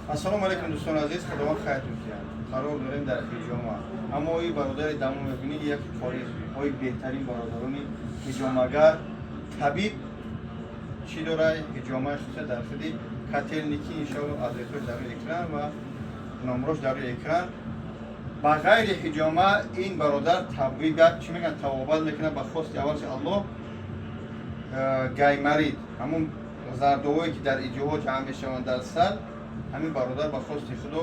Ассалому алайкум, дӯстони азиз, Худованд хайртон диҳад. Қарор дорем дар ҳиҷома. Аммо ин бародари дамо мебинед, як қориҳои беҳтарин бародарони ҳиҷомагар, табиб чӣ дора, ҳиҷомаи худша дар худи Котельники, иншоалло, адресош дар рӯи экран ва номрош дар рӯи экран. Ба ғайри ҳиҷома ин бародар табиба чӣ мегӯянд, табобат мекунад ба хости аввалши Аллоҳ, гайморит, ҳамун зардовое ки дар иҷоҳо ҷамъ мешаванд дар сар, ҳамин бародар ба хости худо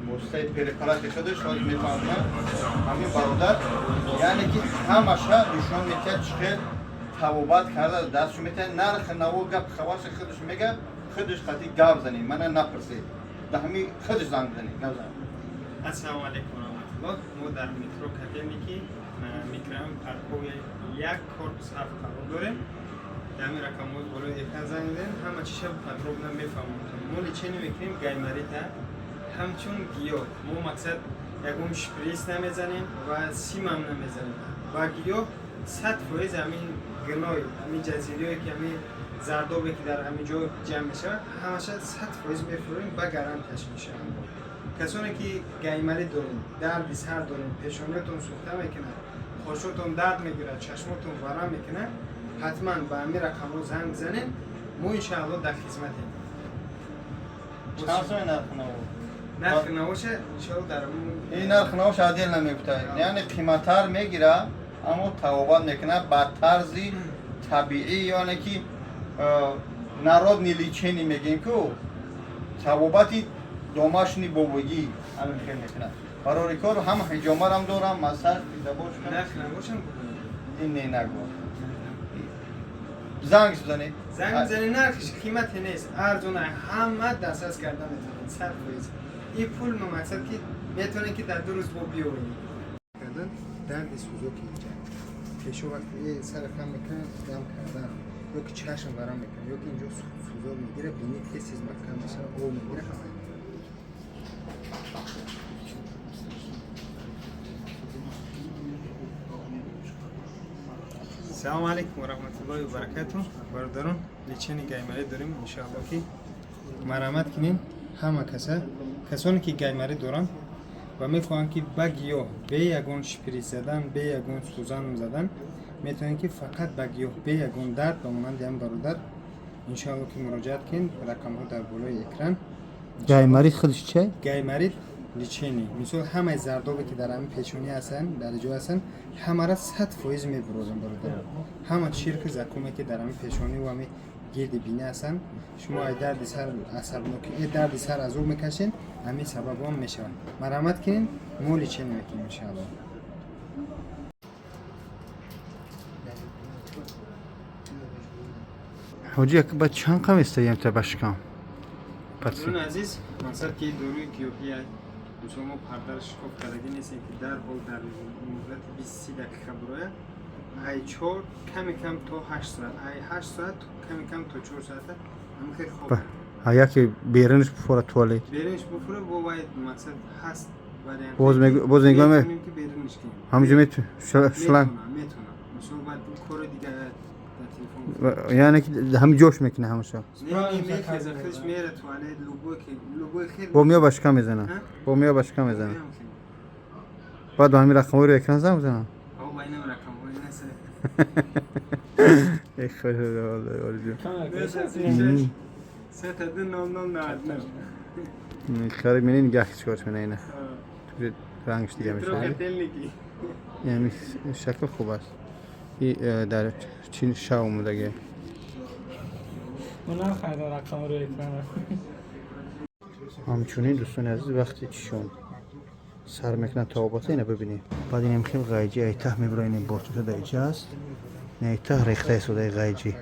воситаи препарати худаш ҳозир мефаҳмонад. Ҳамин бародар, яъне ки ҳамаша нишон медиҳад, чӣ хел табобат карда дастшо метиҳад, нархи наво, гап хабарша худаш мега, худаш қатӣ гап занед, мана напурсед, да ҳамин худаш занг бизанед, гап занед. Ассалому алайкум раҳматуллоҳ. Мо дар метро Котельники, микрорайон Парковый 1, корпус 7 қарор дорем. Дар ҳамин рақамҳои болои экран занг мезанем, ҳама чиша подробно мефаҳмонем. Мо лечение мекунем гайморита ҳамчун гиёҳ. Мо мақсад ягон шприц намезанем ва симам намезанем. Ва гиёҳ 100% ҳамин гной, ҳамин ҷазириое ки ҳамин зардобе ки дар ҳамин ҷо ҷамъ мешавад, ҳамаша 100% мефурӯем, ба гарантияш мешавад. Касоне ки гайморит дорем, дарди сар дорем, пешониятон сӯхта мекунад, қошотон дард мегирад, чашмотон варам мекунад, ҳатман ба ҳамин рақамҳо занг бизанем, мо иншаалло дар хизматем. Чанд сои нархи наво? Нархи навоша иншаалло дар Ин нархи навоша отдельно мегуфта, яъне қиматтар мегира, аммо табобат мекунад ба тарзи табиӣ, яъне ки народный лечение мегӯем ку, табобати домашний, бобогӣ, ҳамин хел мекунад. Барори кор, ҳам ҳиҷомарам дорам, массаж дабош. Нархи навошам. Ин не, нагӯ, занг бизанед. Занг бизанед, нархиш қимате нест, арзона, ҳама дастрас карда метавонед, 100%. Ин пул ма мақсад ки метавонед ки дар 2 рӯз бо биёред. Кардан дарди сӯзоки инҷа пешо, вақте сара хам мекунад, дам кардан, ё ки чашм варам мекунад, ё ки инҷо сӯзок мегирад, бини тез тез маҳкам мешавад, об мегирад, ҳама. Салому алайкум ва раҳматуллоҳи ва баракату. Бародарон, лечение гайморит дорем, иншоалло ки марҳамат кунем ҳама каса. Касоне ки гайморит доранд ва мехоҳанд ки ба гиёҳ, бе ягон шприц задан, бе ягон сӯзан задан, метавонед ки фақат ба гиёҳ, бе ягон дард, ба монанди ҳам бародар, иншоалло ки муроҷиат кунед, рақамҳо дар болои экран. Гайморит худаш чи? Гайморит лечение, мисол, ҳамаи зардобе ки дар ҳамин пешонӣ ҳастанд, дар ҷо ҳастанд, ҳамаро 100% мебурозем, бародар. Ҳама чирки закуме ки дар ҳамин пешонӣ ва ҳамин гирди бинӣ ҳастанд, шумо ай дарди сар, асабноки, э дарди сар азоб мекашед, ҳамин сабабон мешавад. Марҳамат кунед, мо лечение мекунем, иншаалло. Ҳоҷи, як ба чанд қам истаем та ба шикам? Дӯстони азиз, мақсад ки доруи гиёҳия, мисол, мо пардаро шикоф кардагӣ нестем ки дарҳол дар муҳлати 20-30 дақиқа бурояд. Ай 4 ками кам то 8 соат, ай 8 соат ками кам то 4 соата ҳамин хел хоб. Яке берунаш буфора туалет. Беруниш буфура, бо вай мақсад ҳаст вариант. Боз мегӯям, Метавонем ки беруниш кунем. Ҳамҷо мету шланг. Метавонам, мисол, баъд кори дигар дар телефон. Яъне ки ҳами ҷош мекуна ҳамаша. Не, мехеза, худаш мера туалет, любой ки любой хел. Бо меё ба шикам мезана. Ҳа? Бо меё ба шикам мезана. Меям хел. Баъд ба ҳамин рақамҳои экран занг бизанам. Ҳо, ба инам рақамҳои нест. Эй худо, орзу. 3 2 0 0 99. Хари мени нигаҳ чикорш мена ина. Рангш дига Метро мешавад. Котельники. Яъне шакл хуб аст. И дар чин шав омадаги. Унам хайда рақам рӯи экран. Ҳамчунин, дӯстони азиз, вақте чишон сар мекунад табобата, ина бибинед. Баъд инам хел ғайҷи айтаҳ мебура, ин бортуша дар иҷа аст. Ин айтаҳ рехта истодаи ғайҷи.